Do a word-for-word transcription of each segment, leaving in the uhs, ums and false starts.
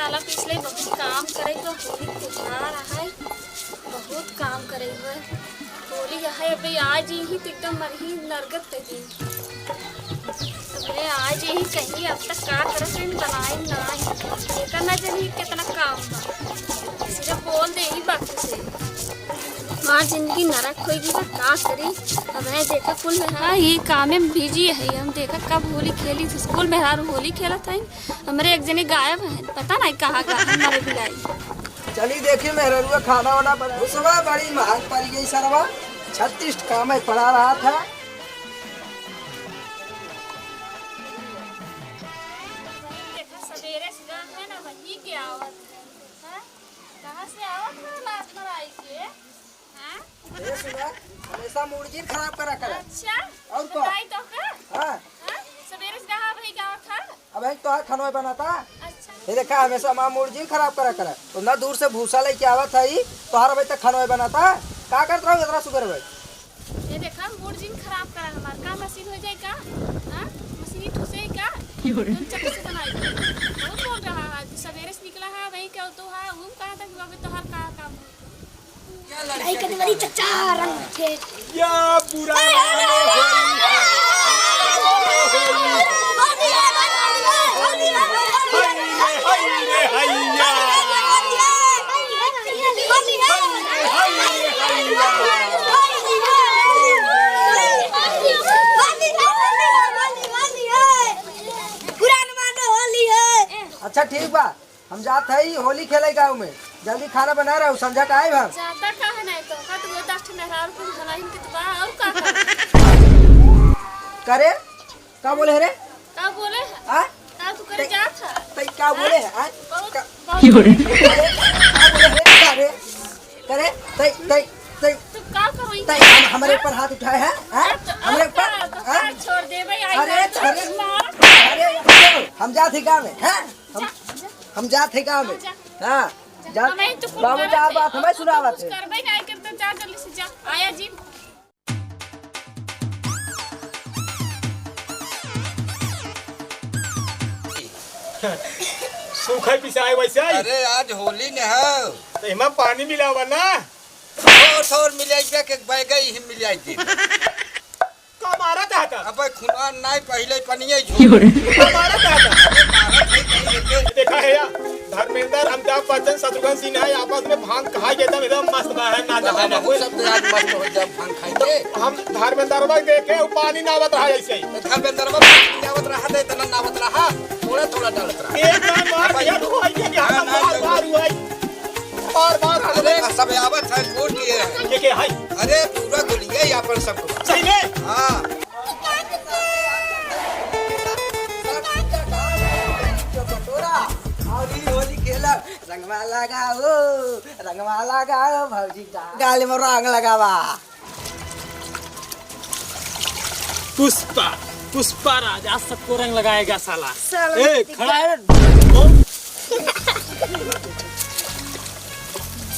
साला पिछले बहुत काम करे तो होली त्योहार है, बहुत काम करे हुए। होली है, अबे आज ही तो एकदम मरही नरगत कर दी। अबे आज ही चाहिए, अब तक का करत हैं, बनाए नाई। एकर ना जानी कितना काम बा, सिर्फ बोल दे ही बात से। हमार जिंदगी नरक होइ गई बा, का करी? अब है देखा कुल में, हाँ, ये कामे में बिजी है। हम देखा कब होली खेली, स्कूल में हर होली खेलत है, हमरे एक जने गायब है, पता नहीं कहाँ गा हमारे बिलाई। चली देखी मेहररुआ खाना वाना बना। भुसवा बड़ी महंग पड़ गई सरवा, छत्तीस काम में पड़ा रहा था। देखा सवेरे से गा है ना, वही के आवत है, हाँ? कहाँ से आवत है लात मराई के? हाँ? ए सुना, हमेशा मूड जिन खराब करा कर। अच्छा। और तो? बताई तो का? हाँ। हाँ? सवेरे से कहाँ भाई गाँव था? अब एक तोहार खनवा बनाता। अच्छा। ये देखा, हमेशा माँ मूड जिन खराब करा कर। उतना दूर से भूसा लेके आवत है, तोहार अबे तक खनवा बनाता। का करत रहो इतना सुगर भाई? ये देखा, मूड जिन खराब करा हमार। का मशीन हो जाए का? हाँ? मशीन ही ठुसे का? क्यों रे? तुम चक्कर से बनाई। बहुत बोल रहा है। तू सवेरे से निकला है, वही क्या तो है? हम कहाँ तक अबे तोहार का काम हो? नहीं, कभी बड़ी चचा रंग थे। या बुरा ए, मानो ए, होली है। ए, होली है, होली है, होली है, होली है, होली है। हाय रे, हाय रे, हाय या। होली है, होली है, होली है, होली है। हाय रे, हाय रे, हाय या। होली है, होली है, होली है, होली है। पुरान मानो होली है। अच्छा ठीक बा, हम जात हई होली खेले गाँव में, जल्दी खाना बना रहे हो, संझा का आइब हम। जाता काहे नहीं तो, का तू दस ठे मेहरारू कुल भलाई के तो बा, और का करे? करे? का बोले है रे? का बोले है? आ? का तू करे ते-, जात है? ते का बोले है? आ? बहुत, का-, बहुत। अरे, का बोले है? का रे? करे? ते, ते, ते, तू का करो? ते हम, हमरे ऊपर हाथ उठाए है? आ? तो हमरे ऊपर? का, तो हाँ? का छोड़ दे भाई, अरे, आज अरे, मार। अरे, हम जात ही गाँव में, हैं? हम, जा, जा। हम जात है गाँव में। हाँ, जा। हाँ, जा। हमें तो कुछ बाबू करत जा, है। बात हमें अब तो सुनावत कुछ है। करबे नहीं करते, जा जल्दी से जा। आया जी। सूखे पिसाए वैसे ही। अरे, आज होली न है। तो इमा पानी मिलावा ना। थोर, थोर मिलाइबे के बैगे ही मिलाइ दे। का मारा चाहता? अबे खुनवा नाई पहिले पनिये झूठ। का मारा चाहता? अबे मारा सही कहीं लेके। देखा है या, धर्मेंद्र, अमिताभ बच्चन, शत्रुघ्न सिन्हा आपस में भांग खाए के एकदम, एकदम मस्त बा है, नाचत है ना। हम सब तो आज मस्त हो जाब भांग खाए के। हम धर्मेंद्र भाई देखे, वो पानी नावत रहा ऐसे ही। तो धर्मेंद्र भाई पानी नावत रहा, तो इतना नावत रहा, थोड़ा थोड़ा डालत रहा। एक बार मार अबे दिया तो भाई के यहाँ ना, ना, बार ना, बार हुआ है। बार बार अरे, सब आवत है, वोट लिए हैं। के, के है? अरे, पूरा गुलिया ही अपन सबको। सही में? हाँ। और ई होली खेला, रंगवा लगाओ, रंगवा लगाओ, भौजी का गाल में रंग लगावा। पुष्पा, पुष्पा राज आज सबको रंग लगाएगा साला। साला ए, खड़ा है।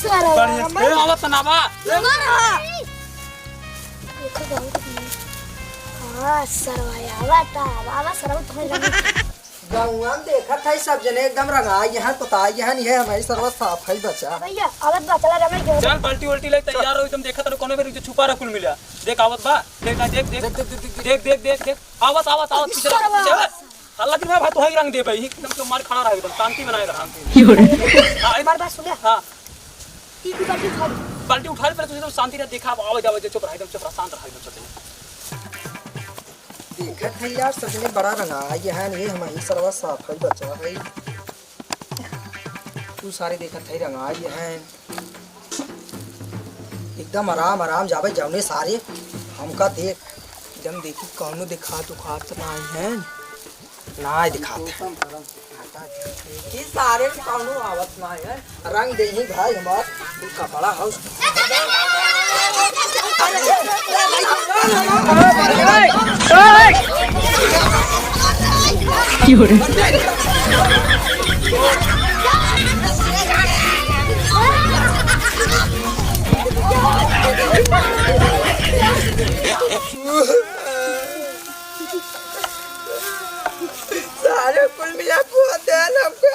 सरवा बढ़िया। ए, आवत ना बा। मर हा। देखो बहुत नीक। हाँ, सरवा, आवा ता, आवा, सरवा, तुम्हें लगे। गौवा में देखत है सब जने एकदम रंगाई हैं, पुताई हैं, ये हमारी सरवा साफ है बचा। भैया, आवत बा, चला रंगाई के। चल, बाल्टी उल्टी ले, तैयार हो, एकदम देखत रहो, कोनो बेर छुपा रह कुल मिला। देख, आवत बा, देख, देख, देख, देख, देख, देख, देख, देख, देख, आवत, आवत, आवत, पीछे, सरवा। पीछे, आवत। हल्ला दिन में भाई, तोहई रंग देबे, ही एकदम से मार खड़ा रहे, एकदम शांति बनाए रहा। क्यों रे? हाँ, एक बार बात सुन ले। हाँ। ई की बाल्टी उठा ले। बाल्टी उठा ले, पहले तुझे तो शांति रहे, देखा, अब आवे जावे, चुप रहा, एकदम चुप रहा, शांत रहा, एकदम चुप रहा। देखत है यार, सच में बड़ा रंगा, ये है, ये हमारी सरवा साफ है, बचा है। तू सारे देखत है, रंगा, ये है। एकदम आराम आराम जाबे जौने सारे हमका देख, एकदम देखी कौनो दिखात उखात तो नाहीं है, नाहीं दिखात है। ये सारे में कौनो आवत नाहीं है, रंग देही भाई हमार, तू कपड़ा हाउस। सारे कुल मिला बहुत है हमका।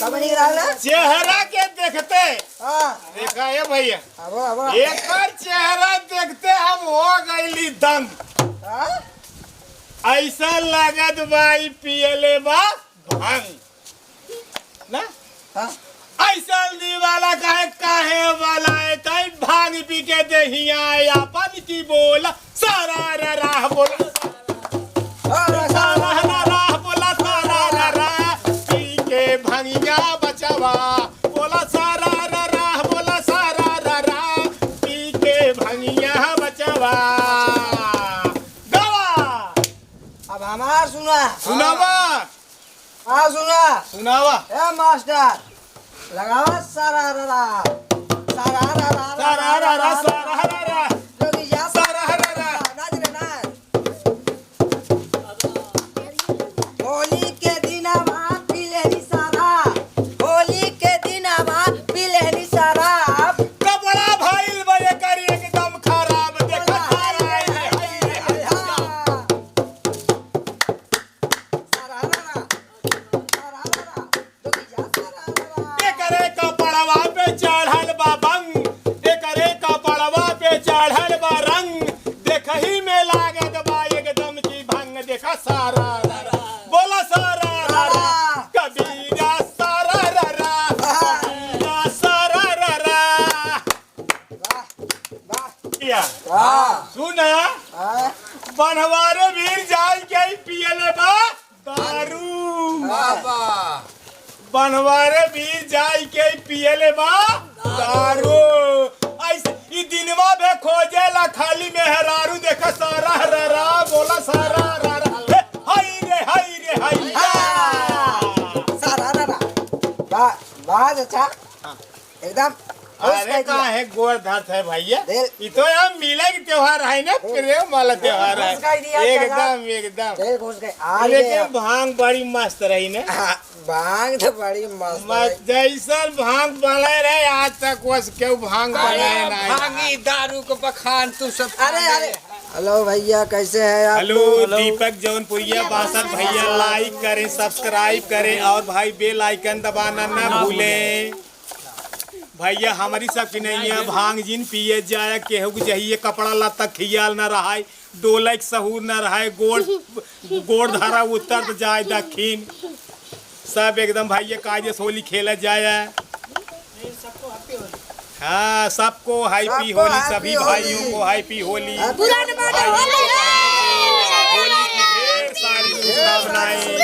का बनी के रहल है? चेहरा के देखते। हाँ। देखा ए भइया, अब, अब। एकर चेहरा देखते हम हो गइली दंग। हाँ? अइसा लागत बा ई पियले बा भांग। ना? हाँ। अइसा दीवाला काहे, काहे वाला है, तई भांग पी के देहिया आपन की बोला, सारा रा रा बोला। सारा रा रा बोला, सारा रा रा, पी के भंगिया बचवा, बोला सारा रा रा, बोला सारा रा रा, पी के भंगिया बचवा। गवा। अब हमार सुना। सुनावा। हाँ, सुना। सुनावा। ए मास्टर, लगावा सारा रा रा। सारा रा रा, सारा रा रा, सारा रा रा। जोगी जा। सारा रा रा। नाच रे नाच। होली के दिन अब आप पी लेनी सारा। होली के दिन अब आप पी लेनी सारा। कपड़ा भइल बा एकर एकदम खराब। देखा सारा रा रा। एकरे कपड़वा पे चढ़ल बा बंग, एकरे कपड़वा पे चढ़ल बा रंग, देखही में लागत बा एकदम की भंग। देखा सारा रा रा, बोला सारा रा रा, कबीरा सारा रा रा, कबीरा सारा रा रा। वाह, वाह। या। वाह। सुना, हाँ। बनवारे भीर जाई के पियले बा दारू। बाबा। बनवारे भीर जाई के पियले बा दारू। अइसे ई दिनवा भे खोजेला खाली मेहरारू। देखा सारा रा रा, बोला सारा रा रा। हे, हाय रे, हाय रे, हाय। हाँ। सारा रा रा। वाह, वाह चाचा। हाँ। एकदम खुश अरे कर दिया। काहे गोड़ धरत है भइया? दिल ई तो यार मिले के त्योहार है ना, दिल प्रेम वाला त्योहार है। खुश कर दिया चाचा। एकदम, एकदम। दिल खुश कर, आ लेकिन गया। भांग बड़ी मस्त रही ना। हाँ, भांग तो बड़ी मस्त मस्त, है। जैसन भांग बने रहे आज तक वस केहू भांग अरे बने नहीं। भांगी दारू को बखान तू सब अरे, अरे। हेलो भइया, कैसे हैं आप हेलो, लोग? दीपक जौनपुरिया बासठ भइया, like करें, subscribe करें और भाई bell icon दबाना ना भूलें। भइया, हमरी सब की नहीं है, भांग जिन पिए जाए, केहू के जहिए कपड़ा लत्ता खियाल न रहाय, डोले के सहूर न रहाय, गोड़, गोड़ धरा उत्तर त जाए दक्षिण। सब एकदम भइया कायदे से होली खेला जाए। हाँ, सबको happy होली, सभी भाइयों को happy होली। पुरान बात होली। होली की ढेर सारी शुभकामनाएं।